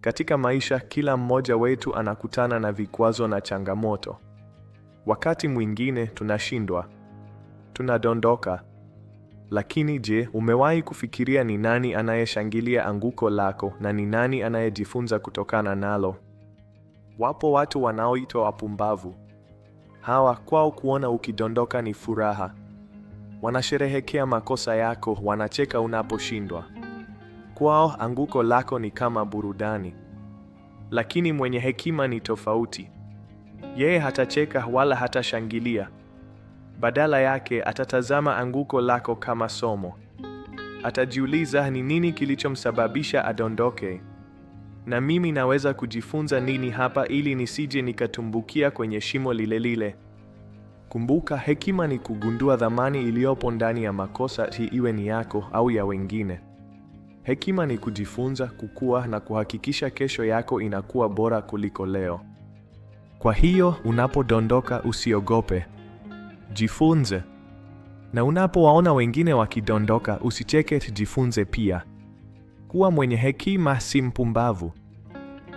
Katika maisha, kila mmoja wetu anakutana na vikwazo na changamoto. Wakati mwingine tunashindwa, tunadondoka. Lakini je, umewahi kufikiria ni nani anayeshangilia anguko lako na ni nani anayejifunza kutokana nalo? Wapo watu wanaoitwa wapumbavu. Hawa kwao kuona ukidondoka ni furaha. Wanasherehekea makosa yako, wanacheka unaposhindwa. Kwao anguko lako ni kama burudani. Lakini mwenye hekima ni tofauti. Yeye hatacheka wala hatashangilia. Badala yake atatazama anguko lako kama somo. Atajiuliza, ni nini kilichomsababisha adondoke, na mimi naweza kujifunza nini hapa ili nisije nikatumbukia kwenye shimo lile lile. Kumbuka, hekima ni kugundua thamani iliyopo ndani ya makosa, hii iwe ni yako au ya wengine. Hekima ni kujifunza, kukua na kuhakikisha kesho yako inakuwa bora kuliko leo. Kwa hiyo, unapodondoka usiogope. Jifunze. Na unapowaona wengine wakidondoka, usicheke, jifunze pia. Kuwa mwenye hekima si mpumbavu.